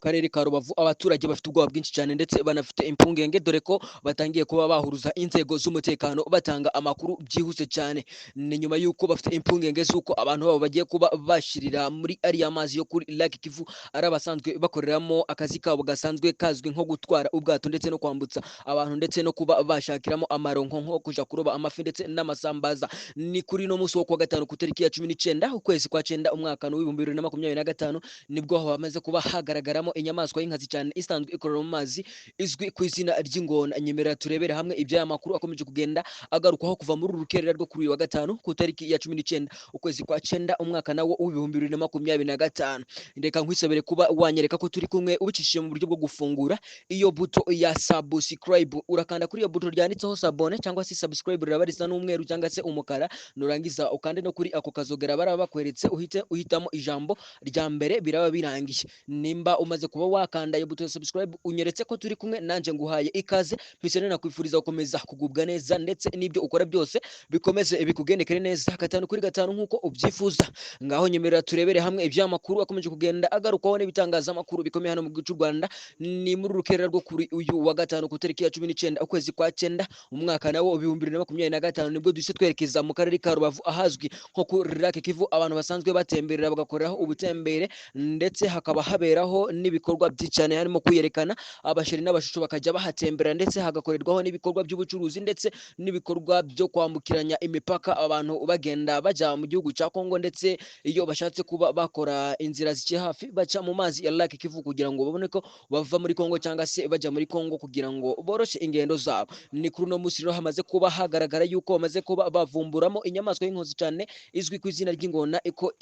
Karere ka Rubavu abaturage bafite ubwoba bwinshi cyane ndetse banafite impungenge, dore ko batangiye kuba bahuruza inzego z'umutekano batanga amakuru byihuse cyane. Ni nyuma y'uko bafite impungenge z'uko abantu babo bagiye kuba bashirira muri ariya mazi yo kuri Lake Kivu, ari abasanzwe bakoreramo akazi kabo gasanzwe kazwi nko gutwara ubwato ndetse no kwambutsa abantu ndetse no kuba bashakiramo amaronko nko kuja kuroba amafi ndetse n'amasambaza. Ni kuri no munsi wo kuwa gatanu ku tariki ya 19 ukwezi kwa 9 umwaka w'2025, nibwo hamaze kuba hagaragaramo inyamaswa y'inkazi cyane isanzwe ikorera mu mazi izwi ku izina ry'ingona. Nyemerera turebere hamwe iby'aya makuru akomeje kugenda agarukwaho kuva muri uru rukerera rwo kuri uyu wa gatanu ku tariki ya 19 ukwezi kwa 9 umwaka nawo w'2025. Reka nkwisabire kuba wanyereka ko turi kumwe ubicishije mu buryo bwo gufungura iyo buto ya subscribe. Urakanda kuri iyo buto ryanditseho s'abonner cyangwa se subscribe, riraba risa n'umweru cyangwa se umukara. Nurangiza ukande no kuri ako kazogera baraba bakweretse, uhite uhitamo ijambo rya mbere, biraba birangiye. Nimba umaze kuba wakanda iyo buto ya subscribe, unyeretse ko turi kumwe, nanje nguhaye ikaze. Mpise nakwifuriza gukomeza kugubwa neza ndetse n'ibyo ukora byose bikomeze bikugendekere neza gatanu kuri gatanu nk'uko ubyifuza. Ngaho nyemerera turebere hamwe iby'amakuru akomeje kugenda agarukwaho n'ibitangazamakuru bikomeye hano mu gihugu cy'u Rwanda. Ni muri rukerera rwo kuri uyu wa gatanu ku tariki ya 19 ukwezi kwa 9 umwaka nawo 2025, nibwo duhise twerekeza mu karere ka Rubavu ahazwi nko kuri Lake Kivu, abantu basanzwe batemberera bagakoreraho ubutembere ndetse hakaba haberaho n'ibikorwa byinshi cyane harimo kwiyerekana, abasheri n'abashusho bakajya bahatembera, ndetse hagakorerwaho n'ibikorwa by'ubucuruzi ndetse n'ibikorwa byo kwambukiranya imipaka, abantu bagenda bajya mu gihugu cya Kongo, ndetse iyo bashatse kuba bakora inzira zikiye hafi baca mu mazi ya Lake Kivu kugira ngo babone ko bava muri Kongo cyangwa se bajya muri Kongo kugira ngo boroshye ingendo zabo. Ni kuri uno munsi rero hamaze kuba hagaragara yuko bamaze kuba bavumburamo inyamaswa y'inkozi cyane izwi ku izina ry'ingona, iko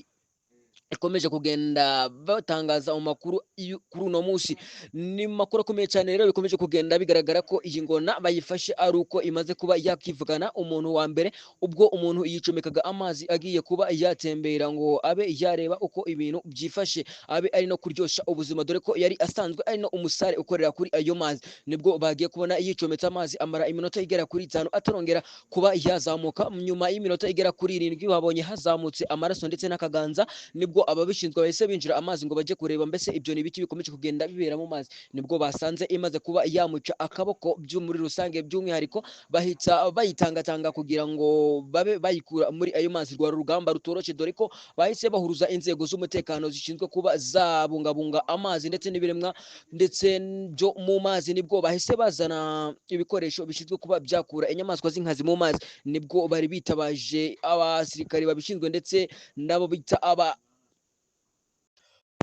ikomeje kugenda batangaza mu makuru kuri uno munsi. Ni makuru akomeye cyane rero, bikomeje kugenda bigaragara ko iyi ngona bayifashe ari uko imaze kuba yakivugana umuntu wa mbere, ubwo umuntu yicomekaga amazi agiye kuba yatembera ngo abe yareba uko ibintu byifashe, abe ari no kuryosha ubuzima, dore ko yari asanzwe ari no umusare ukorera kuri ayo mazi. Nibwo bagiye kubona yicometse amazi amara iminota igera kuri 5 atarongera kuba yazamuka. Nyuma y'iminota igera kuri 7 babonye hazamutse amaraso ndetse n'akaganza, nibwo ababishinzwe bahise binjira amazi ngo bajye kureba mbese ibyo ni ibiki bikomeje kugenda bibera mu mazi. Nibwo basanze imaze kuba yamuca akaboko byo muri rusange, by'umwihariko bahita bayitangatanga kugira ngo babe bayikura muri ayo mazi. Rwari urugamba rutoroshye, dore ko bahise bahuruza inzego z'umutekano zishinzwe kuba zabungabunga amazi ndetse n'ibiremwa ndetse byo mu mazi. Nibwo bahise bazana ibikoresho bishinzwe kuba byakura inyamaswa z'inkazi mu mazi, nibwo bari bitabaje abasirikari babishinzwe ndetse nabo bita aba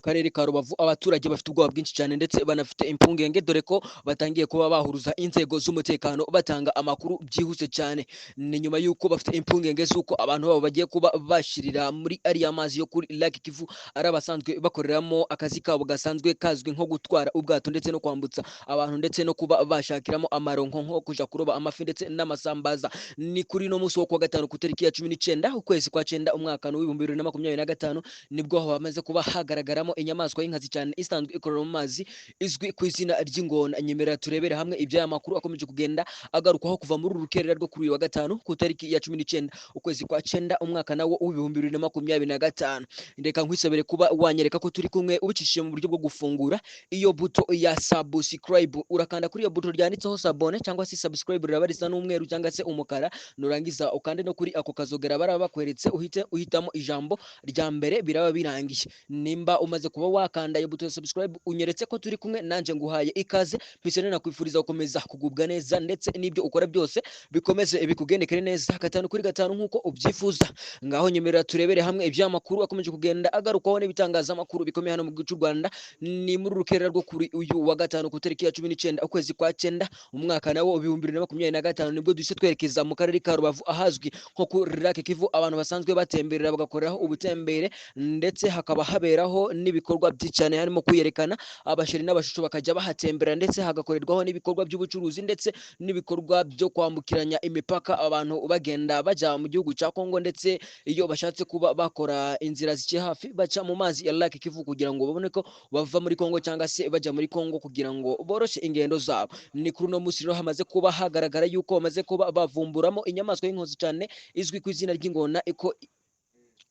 karere ka Rubavu. Abaturage bafite ubwoba bwinshi cyane ndetse banafite impungenge, dore ko batangiye kuba bahuruza inzego z'umutekano batanga amakuru byihuse cyane. Ni nyuma y'uko bafite impungenge z'uko abantu babo bagiye kuba bashirira muri ariya mazi yo kuri Lake Kivu, ari abasanzwe bakoreramo akazi kabo gasanzwe kazwi nko gutwara ubwato ndetse no kwambutsa abantu ndetse no kuba bashakiramo amaronko nko kuja kuroba amafi ndetse n'amasambaza. Ni kuri no munsi wo kuwa gatanu ku tariki ya 19 ukwezi kwa 9 umwaka w'2025, nibwo hamaze kuba hagaragaramo inyamaswa y'inkazi cyane isanzwe ikorera mu mazi izwi ku izina ry'ingona. Nyemerera turebere hamwe iby'aya makuru akomeje kugenda agarukwaho kuva muri uru rukerera rwo kuri uyu wa gatanu ku tariki ya 19 ukwezi kwa 9 umwaka nawo w'2025. Reka nkwisabire kuba wanyereka ko turi kumwe ubicishije mu buryo bwo gufungura iyo buto ya subscribe. Urakanda kuri iyo buto ryanditseho s'abonner cyangwa se subscribe, riraba risa n'umweru cyangwa se umukara. Nurangiza ukande no kuri ako kazogera baraba bakweretse, uhite uhitamo ijambo rya mbere, biraba birangiye. Nimba umaze kuba wakanda iyo buto ya subscribe, unyeretse ko turi kumwe, nanje nguhaye ikaze. Mpise nakwifuriza gukomeza kugubwa neza ndetse n'ibyo ukora byose bikomeze bikugendekere neza gatanu kuri gatanu nk'uko ubyifuza. Ngaho nyemerera turebere hamwe iby'amakuru akomeje kugenda agarukwaho n'ibitangazamakuru bikomeye hano mu gihugu cy'u Rwanda. Ni muri rukerera rwo kuri uyu wa gatanu ku tariki ya 19 ukwezi kwa 9 umwaka nawo 2025, nibwo duhise twerekeza mu karere ka Rubavu ahazwi nko kuri Lake Kivu, abantu basanzwe batemberera bagakoreraho ubutembere ndetse hakaba haberaho n'ibikorwa byinshi cyane harimo kwiyerekana, abasheri n'abashusho bakajya bahatembera, ndetse hagakorerwaho n'ibikorwa by'ubucuruzi ndetse n'ibikorwa byo kwambukiranya imipaka, abantu bagenda bajya mu gihugu cya Kongo, ndetse iyo bashatse kuba bakora inzira zikiye hafi baca mu mazi ya Lake Kivu kugira ngo babone ko bava muri Kongo cyangwa se bajya muri Kongo kugira ngo boroshye ingendo zabo. Ni kuri uno munsi rero hamaze kuba hagaragara yuko bamaze kuba bavumburamo inyamaswa y'inkozi cyane izwi ku izina ry'ingona, iko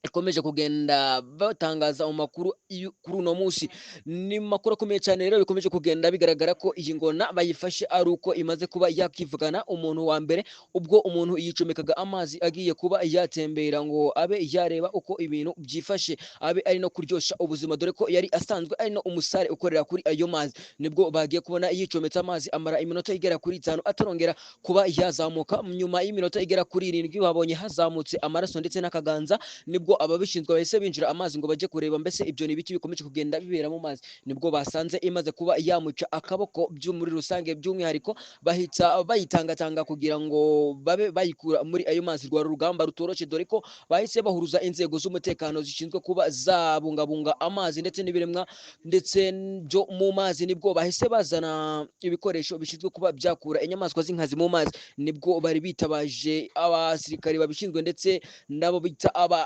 Ikomeje kugenda batangaza mu makuru kuri uno munsi. Ni makuru akomeye cyane rero, bikomeje kugenda bigaragara ko iyi ngona bayifashe ari uko imaze kuba yakivugana umuntu wa mbere, ubwo umuntu yicomekaga amazi agiye kuba yatembera ngo abe yareba uko ibintu byifashe, abe ari no kuryoshya ubuzima, dore ko yari asanzwe ari no umusare ukorera kuri ayo mazi. Nibwo bagiye kubona yicometse amazi, amara iminota igera kuri 5 atarongera kuba yazamuka. Nyuma y'iminota igera kuri 7 babonye hazamutse amaraso ndetse n'akaganza, nibwo ababishinzwe bahise binjira amazi ngo bajye kureba mbese ibyo ni ibiki bikomeje kugenda bibera mu mazi. Nibwo basanze imaze kuba yamuca akaboko byo muri rusange, by'umwihariko bahita bayitangatanga kugira ngo babe bayikura muri ayo mazi. Rwari urugamba rutoroshye, dore ko bahise bahuruza inzego z'umutekano zishinzwe kuba zabungabunga amazi ndetse n'ibiremwa ndetse byo mu mazi. Nibwo bahise bazana ibikoresho bishinzwe kuba byakura inyamaswa z'inkazi mu mazi, nibwo bari bitabaje abasirikari babishinzwe ndetse nabo bita aba